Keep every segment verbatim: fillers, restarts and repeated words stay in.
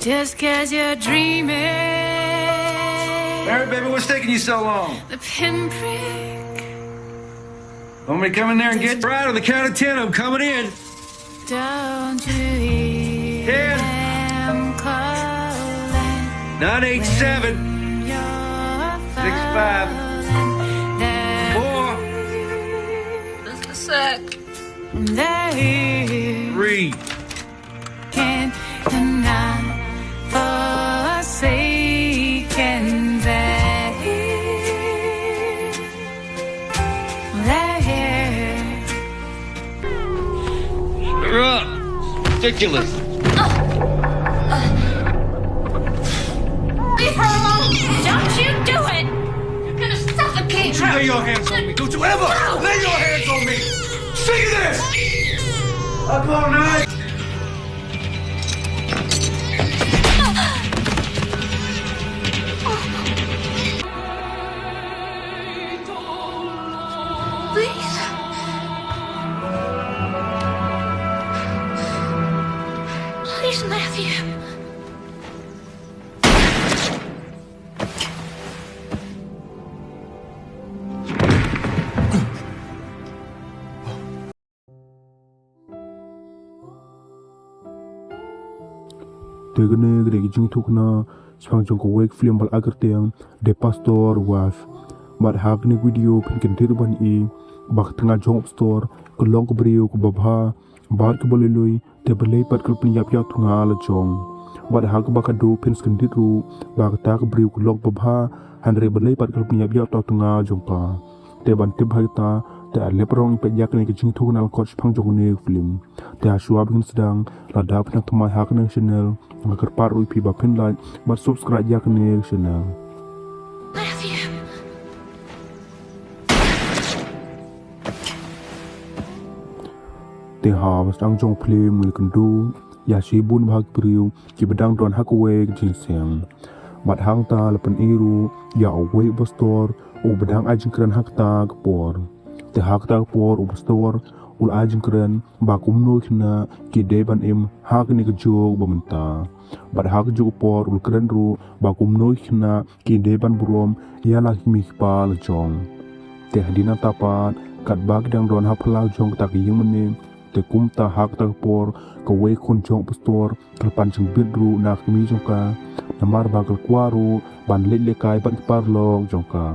Just cause you're dreaming. Mary, baby, what's taking you so long? The pinprick. Want me to come in there and get right on the count of ten? I'm coming in. Don't you hear them calling? Nine eight seven, six five, four. Just a sec. Three. Can and not forsaken there. There. Shut up. Ridiculous. Leave her alone. Don't you do it. You're gonna suffocate her. Don't you lay your hands on me. Don't you ever lay your hands on me. Sick of this. Up all night. Please. Please, Matthew. Te kane ka dei ka jingïathuhkhana shaphang jong kawei ka film ba la ai kyrteng The Pastor's Wife. Bad ha kane ka video phin kyndit ban i ba ka tnga jong u pastor ka long ka briew kaba bha bad kaba lui lui, te balei pat ka la pynïap ïa u tnga la jong. Bad ha kaba khatduh phin sa kyndit ruh ba kata ka briew ka long kaba bha, hynrei balei pat ka la pynïap ïa uta u tnga jong ka. Te ban tip ha kita, te ale paralok ngin peit ïa kane ka jingïathuhkhana lyngkot shaphang jong kane ka film. Te ha shuwa ba ngin sdang, lada phi dang thymmai ha kane ka channel, nga kyrpad ruh ïa phi ba phin like bad subscribe ïa kane ka channel. Matthew. Te haba sdang jong ka film ngi la kynduh ïa shibun bha ki briew kiba dang don ha kawei ka jingïaseng. Bad hangta la pyni ruh ïa uwei u pastor uba dang ai jingkren ha kata ka por. Te ha kata ka por u pastor u la ai jingkren ba kumno ki khynnah ki dei ban im ha kane ka juk ba mynta. Bad ha ka juk ka por u la kren ruh ba kumno ki khynnah ki dei ban burom ïa la ki kmie ki kpa la jong. Te hadien nangta pat katba ki dang don ha phyllaw jong kata ka ïing mane, te kumta ha kata ka por kawei ka khun jong u pastor ka la pan jingbit ruh na ka kmie jong ka, namar ba ka la kwah ruh ban leit lehkai bad ki paralok jong ka.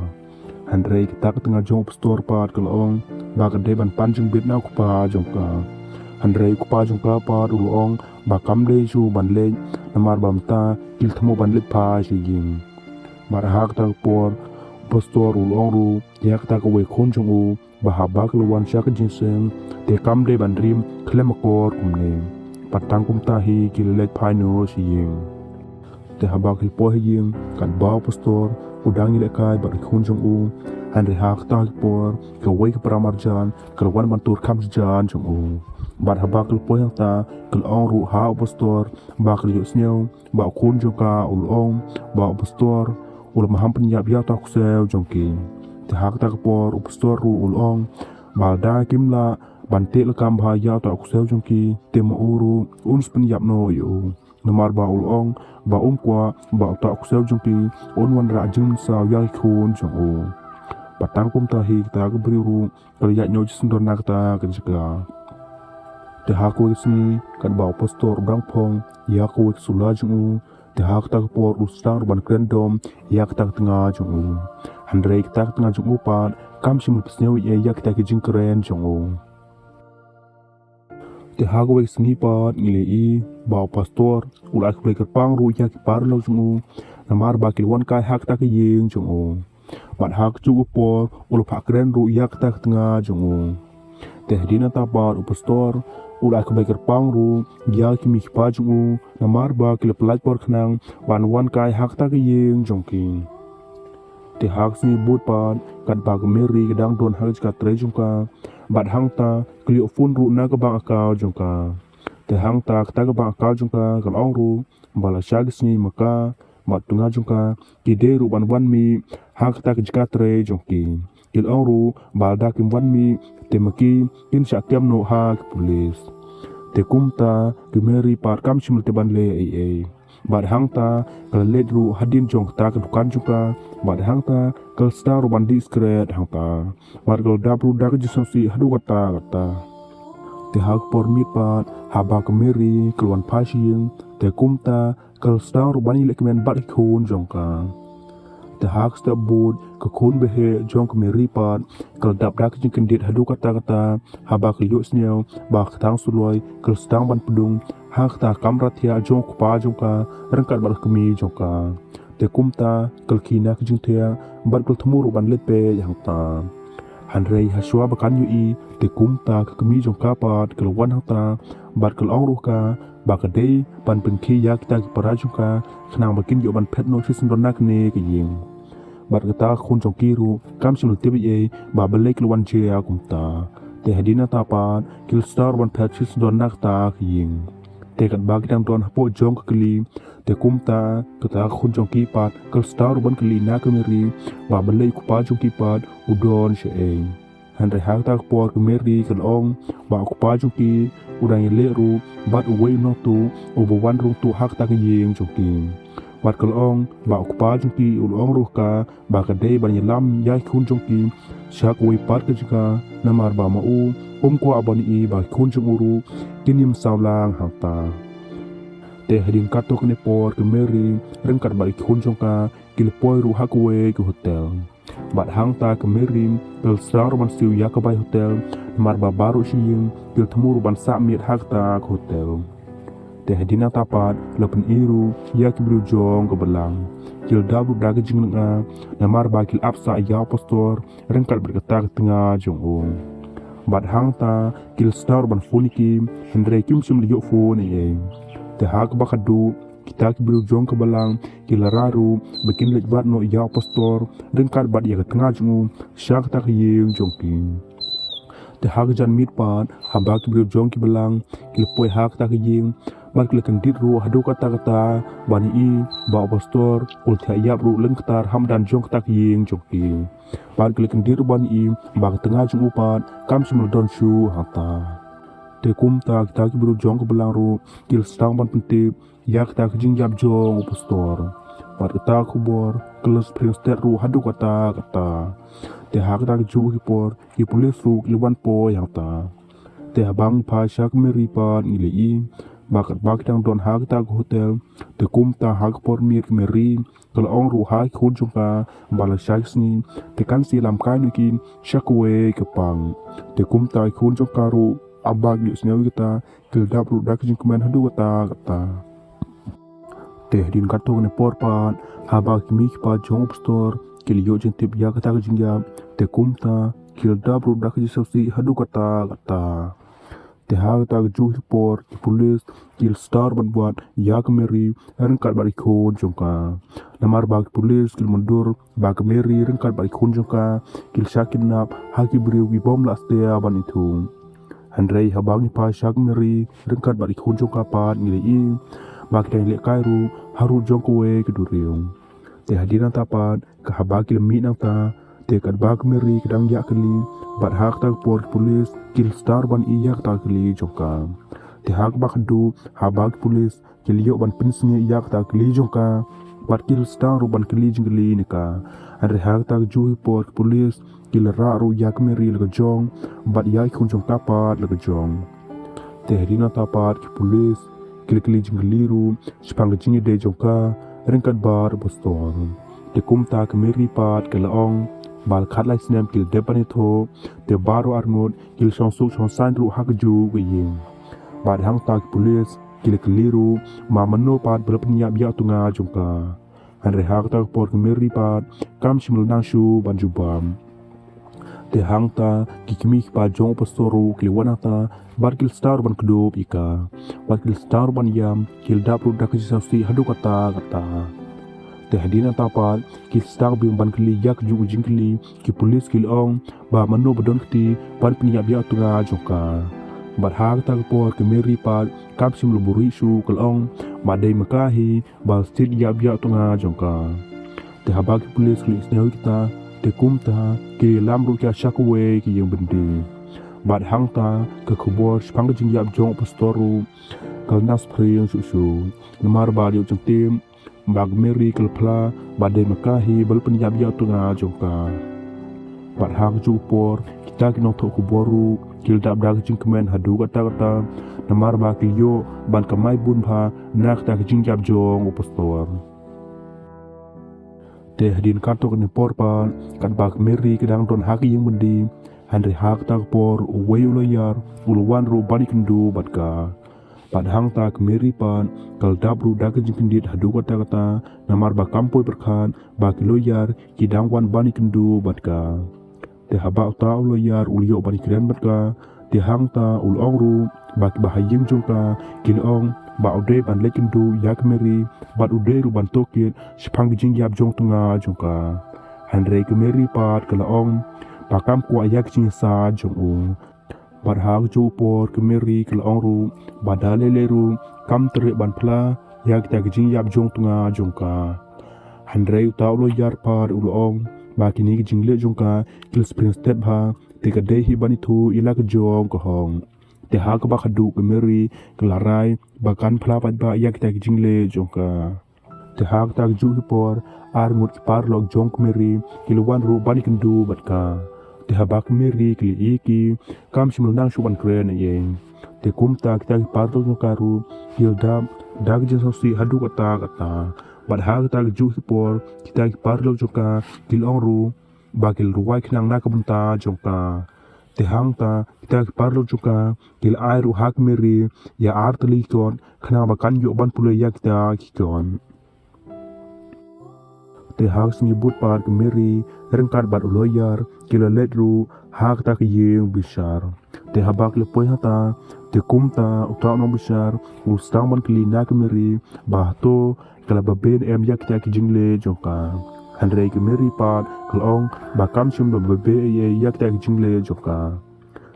Hynrei kata ka tnga jong u pastor pat ka la ong ba ka dei ban pan jingbit na u kpa jong ka. Hynrei u kpa jong ka pat u la ong ba kam dei shuh ban leit, namar ba mynta ki la thmu ban leit phai sha ïing. Bad ha kata ka por u pastor u la ong ruh ïa kata kawei ka khun jong u ba haba ka la wan sha ka jingïaseng te kam dei ban rim khlem akor kumne. Bad tang kumta hi ki la leit phai noh sha ïing. Te haba ki la poi ha ïing, katba u pastor u dang ïalehkai bad ki khun jong u, hynrei ha kata ka por kawei ka para marjan ka la wan ban tur kham sha jan jong u. Bad haba ki la poi hangta ka la ong ruh ha u pastor ba ka la ïohsngew ba u khun jong ka u la ong ba u pastor u la maham pynïap ïa uta u ksew jong ki. Te ha kata ka por u pastor ruh u la ong ba lada kim lah ban teh lakam bha ïa uta u ksew jong ki, te ma u ruh un sa pynïap noh ïa u. Namar ba u la ong ba um kwah ba uta u ksew jong ki un wanrah jingmynsaw ïa ki khun jong u. Bad tang kumta hi kata ka briew ruh ka la ïaid noh shisyndon na kata ka jaka. Te ha kawei ka sngi katba u pastor u dang phong ïa kawei ka sula jong u, te ha kata ka por u sdang ruh ban kren dom ïa kata ka tnga jong u. Hynrei kata ka tnga jong u pat kam shym la pynsngew ei ei ïa kita ki jingkren jong u. Te ha kawei ka sngi pat ngi la ïohi ba u pastor u la ai khublei kyrpang ruh ïa ki paralok jong u namar ba ki la wan kai ha kata ka ïing jong u. Bad ha kajuh ka por u la phah kren ruh ïa kata ka tnga jong u. Te hadien nangta pat u pastor u la ai khublei kyrpang ruh ïa ki kmie ki kpa jong u namar ba ki la pynlait por khnang ban wan kai ha kata ka ïing jong ki. Te ha ka sngi bud pat katba ka Mary ka dang don ha ka jaka trei jong ka, bad hangta ka la ïoh phone ruh na ka bank account jong ka. Te hangta kata ka bank account jong ka ka la ong ruh ba la sha ka sngi ma ka bad u tnga jong ka ki dei ruh ban wan mih ha kata ka jaka trei jong ki. Ki la ong ruh ba lada kim wan mih, te ma ki kin shah kem noh ha ki pulis. Te kumta ka Mary pat kam shym la tip ban leh ei ei. Bad hangta ka la leit ruh hadien jong kata ka dukan jong ka. Bad hangta ka la sdang ruh ban dih sikret hangta. Bad ka la dap ruh da ka jingsngewsih haduh katta katta. Te ha ka por miet pat, haba ka Mary ka la wan phai sha ïing, te kumta ka la sdang ruh ban ïaleh kmen bad ki khun jong ka. Te ha ka step bud, ka khun ba heh jong ka Mary pat ka la dap da ka jingkyndit haduh katta katta, haba ka la ïohsngew ba ka Thang Suloi ka la sdang ban pdung ha kata ka kamra thiah jong u kpa jong ka ryngkat bad ka kmie jong ka. Te kumta ka la khie na ka jingthiah bad ka la thmu ruh ban leit peit hangta. Hynrei hashwa ba kan ïohi, te kumta ka kmie jong ka pat ka la wan hangta bad ka la ong ruh ïa ka ba ka dei ban pynkhie ïa kita ki para jong ka, khnang ba kin ïoh ban phet noh shisyndon na kane ka ïing. Bad kata ka khun jong ki ruh kam shym la tip ei ei ba balei ka la wan jia kumta. Te hadien nangta pat ki la sdang ruh ban phet shisyndon na kata ka ïing. Te katba ki dang don hapoh jong ka kali, te kumta kata ka khun jong ki pat ka la sdang ruh ban kylli na ka Mary ba balei u kpa jong ki pat u don shaei. Hynrei ha kata ka por ka Mary ka la ong ba u kpa jong ki u dang ïaleh ruh bad uwei u nongtuh uba wan rung tuh ha kata ka ïing jong ki. Bad ka la ong ba u kpa jong ki u la ong ruh ïa ka ba ka dei ban ïalam ïa ki khun jong ki sha kawei pat ka jaka, namar ba ma u um kwah ban ïohi ba ki khun jong u ruh kin ïam saw lang hangta. Te hadien katto katne por ka Mary ryngkat bad ki khun jong ka ki la poi ruh ha kawei ka hotel. Bad hangta ka Mary ka la sdang ruh ban siew ïa ka bai hotel, namar ba baroh shi ïing ki la thmu ruh ban sah miet ha kata ka hotel. Te hadien nangta pat la pyni ruh ïa ki briew jong ka balang. Ki la dap ruh da ka jinglyngngoh namar ba ki la ap sah ïa u pastor ryngkat bad kata ka tnga jong u. Bad hangta ki la sdang ruh ban phone ïa ki, hynrei kim shym la ïoh phone ei ei. Te ha kaba khatduh kita ki briew jong ka balang ki la rah ruh ba kin leit wad noh ïa u pastor ryngkat bad ïa ka tnga jong u sha kata ka ïing jong ki. Te ha ka janmiet pat, haba ki briew jong ki balang ki la poi ha kata ka ïing, bad ki la kyndit ruh haduh katta katta ban ïohi ba u pastor u la thiah ïap ruh lyngktar ha madan jong kata ka ïing jong ki. Bad ki la kyndit ruh ban ïohi ba ka tnga jong u pat kam shym la don shuh hangta. Te kumta kita ki briew jong ka balang ruh ki la sdang ban pyntip ïa kata ka jingïap jong u pastor. Bad kata ka khubor ka la spread stet ruh haduh katta katta. Te ha kata ka juh ka por ki pulis ruh ki la wan poi hangta. Te haba ngi phai sha ka Mary pat ngi la ïohi ba katba ki dang don ha kata ka hotel, te kumta ha ka por miet ka Mary ka la ong ruh ha ki khun jong ka ba la shai sngi te kan sa ïalam kai noh ïa ki sha kawei ka park. Te kumta ki khun jong ka ruh haba ki la ïohsngew ïa kata ki la dap ruh da ka jingkmen haduh katta katta. Te hadien katto katne por pat, haba ki kmie ki kpa jong u pastor ki la ïoh jingtip ïa kata ka jingïap, te kumta ki la dap ruh da ka jingsngewsih haduh katta katta. Te ha kata ka juh ka por ki pulis ki la sdang ruh ban wad ïa ka Mary ryngkat bad ki khun jong ka. Namar ba ki pulis ki la mutdur ba ka Mary ryngkat bad ki khun jong ka ki la shah kidnap ha ki briew ki bym lah satia ban ithuh. Hynrei haba ngi phai sha ka Mary ryngkat bad ki khun jong ka pat ngi la ïohi ba ki dang ïalehkai ruh harud jong kawei ka duriaw. Te hadien nangta pat, ka haba ki la mih nangta, te katba ka Mary ka dang ïaid kali, bad ha kata ka por ki pulis ki la sdang ruh ban ïohi ïa kata ka kali jong ka. Te ha kaba khatduh, haba ki pulis ki la ïoh ban pynsngew ïa kata ka kali jong ka, bad ki la sdang ruh ban kylli jingkylli na ka. Hynrei ha kata ka juh ka por ki pulis ki la rah ruh ïa ka Mary la ka jong, bad ïa ki khun jong ka pat la ka jong. Te hadien nangta pat ki pulis ki la kylli jingkylli ruh shaphang ka jingïadei jong ka ryngkat bad u pastor. Te kumta ka Mary pat ka la ong ba la khatlai snem ki la dep ban ïathuh, te baroh arngut ki la shong suk shong saiñ ruh ha kajuh ka ïing. Bad hangta ki pulis ki la kylli ruh ma mano pat ba la pynïap ïa u tnga jong ka. Hynrei ha kata ka por ka Mary pat kam shym la nang shuh ban jubab. Te hangta ki kmie ki kpa jong u pastor ruh ki la wan hangta bad ki la sdang ruh ban kdup ïa ka. Bad ki la sdang ruh ban ïam, ki la dap ruh da ka jingsngewsih haduh katta katta. Te hadien nangta pat ki la sdang biang ban kylli ïa kajuh ka jingkylli, ki pulis ki la ong ba mano ba don kti ban pynïap ïa u tnga jong ka. Bad ha kata ka por ka Mary pat kam shym la buhrieh shuh, ka la ong ba dei ma ka hi ba la stieh ïap ïa u tnga jong ka. Te haba ki pulis ki la ïohsngew ïa kata, Te kumta ki ïalam ruh ki sha kawei ka ïing byndi. Bad hangta ka khubor shaphang ka jingïap jong u pastor ruh ka la nang sphriang shuh shuh. Namar ba la ïoh jingtip ba ka Mary ka la phla bad dei ma ka hi ba la pynïap ïa u tnga jong ka. Bad ha kajuh ka por kita ki nongthoh khubor ruh ki la dap da ka jingkmen haduh katta katta, namar ba ki la ïoh ban kamai bun bha na kata ka jingïap jong u pastor. Te hadien katto katne por pat, katba ka Mary ka dang don ha ka ïing byndi, hynrei ha kata ka por uwei u lawyer u la wan ruh ban ïakynduh bad ka. Bad hangta ka Mary pat ka la dap ruh da ka jingkyndit haduh katta katta, namar ba kam poi pyrkhat ba ki lawyer ki dang wan ban ïakynduh bad ka. Te haba uta u lawyer u la ïoh ban ïakren bad ka, te hangta u la ong ruh ba kiba ha ïing jong ka ki la ong ba u dei ban leit kynduh ïa ka Mary bad u dei ruh ban tohkit shaphang ka jingïap jong u tnga jong ka. Hynrei ka Mary pat ka la ong ba kam kwah ïa ka jingïasaid jong u. Bad ha kajuh ka por ka Mary ka la ong ruh ba da lei lei ruh kam treh ban phla ïa kita ki jingïap jong u tnga jong ka. Hynrei uta u lawyer pat u la ong ba kine ki jingleh jong ka ki la spriang stet bha, te ka dei hi ban ïathuh ïa la ka jong ka hok. Te ha kaba khatduh ka Mary ka la rai ba kan phla paidbah ïa kita ki jingleh jong ka. Te ha kata kajuh ka por ar ngut ki paralok jong ka Mary ki la wan ruh ban ïakynduh bad ka. Te haba ka Mary ka la ïohi ki kam shym la nang shuh ban kren ei ei. Te kumta kita ki paralok jong ka ruh ki la dap da ka jingsngewsih haduh katta katta. Bad ha kata kajuh ka por kita ki paralok jong ka ki la ong ruh ba ki la rwai khnang na ka bynta jong ka. Te hangta kita ki paralok jong ka ki la ai ruh ha ka Mary ïa ar tylli ki kot khnang ba kan ïoh ban pule ïa kita ki kot. Te ha ka sngi bud pat ka Mary ryngkat bad u lawyer ki la leit ruh ha kata ka ïing bishar. Te haba ki la poi hangta, te kumta uta u nongbishar u sdang ban kylli na ka Mary ba hato ka la babe ne em ïa kita ki jingleh jong ka. Hynrei ka Mary pat ka la ong ba kam shym la babe ei ei ïa kita ki jingleh jong ka.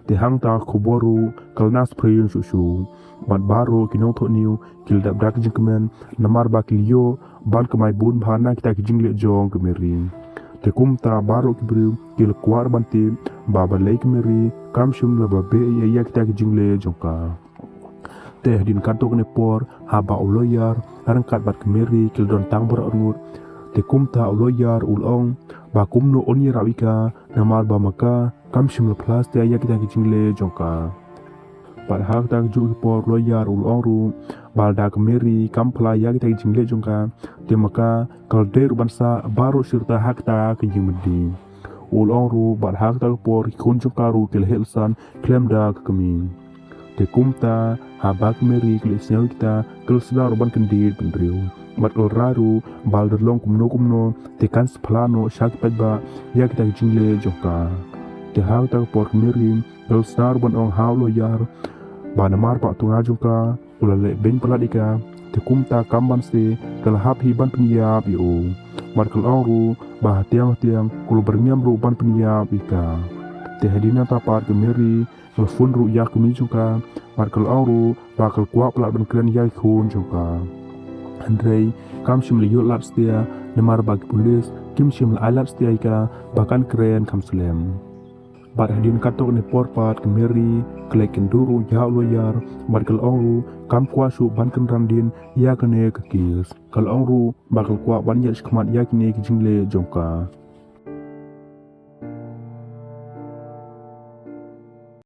Te hangta ka khubor ruh ka la nang sphriang shuh shuh. Bad baroh ki nongthoh news ki la dap da ka jingkmen namar ba ki la ïoh ban kamai bun bha na kita ki jingleh jong ka Mary. Te kumta baroh ki briew ki la kwah ban tip ba balei ka Mary kam shym la babe ei ei ïa kita ki jingleh jong ka. Te hadien katto katne por haba u lawyer ryngkat bad ka Mary ki la don tang baroh arngut, te kumta u lawyer u la ong ba kumno un ïarap ïa ka namar ba ma ka kam shym la phla satia ïa kita ki jingleh jong ka. Bad ha kata kajuh ka por u lawyer u la ong ruh ba lada ka Mary kam phla ïa kita ki jingleh jong ka, te ma ka ka la dei ruh ban sah baroh shi rta ha kata ka ïing byndi. U la ong ruh ba ha kata ka por ki khun jong ka ruh ki la heh la san khlem da ka kmie. Te kumta haba ka Mary ka la ïohsngew ïa kita ka la sdang ruh ban kyndit bynriew. Bad ka la rai ruh ba lada long kumno kumno te kan sa phla noh sha ki paidbah ïa kita ki jingleh jong ka. Te ha kata ka por ka Mary ka la sdang ruh ban ong ha u lawyer ba namar ba u tnga jong ka u la leh beiñ palat ïa ka, te kumta kam ban seh ka la hap hi ban pynïap ïa u. Bad ka la ong ruh ba hatiang hatiang ka la byrngem ruh ban pynïap ïa ka. Te hadien nangta pat ka Mary ka la phone ruh ïa ka kmie jong ka bad ka la ong ruh ba ka la kwah palat ban kren ïa ki khun jong ka. Hynrei kam shym la ïoh lad satia namar ba ki pulit kim shym la ai lad satia ïa ka ba kan kren kham slem. Bad hadien katto katne por pat ka Mary ka la ïakynduh ruh ïa u lawyer bad ka la ong ruh kam kwah shuh ban kynran dien ïa kane ka case. Ka la ong ruh ba ka la kwah ban ïaid shakhmat ïa kine ki jingleh jong ka.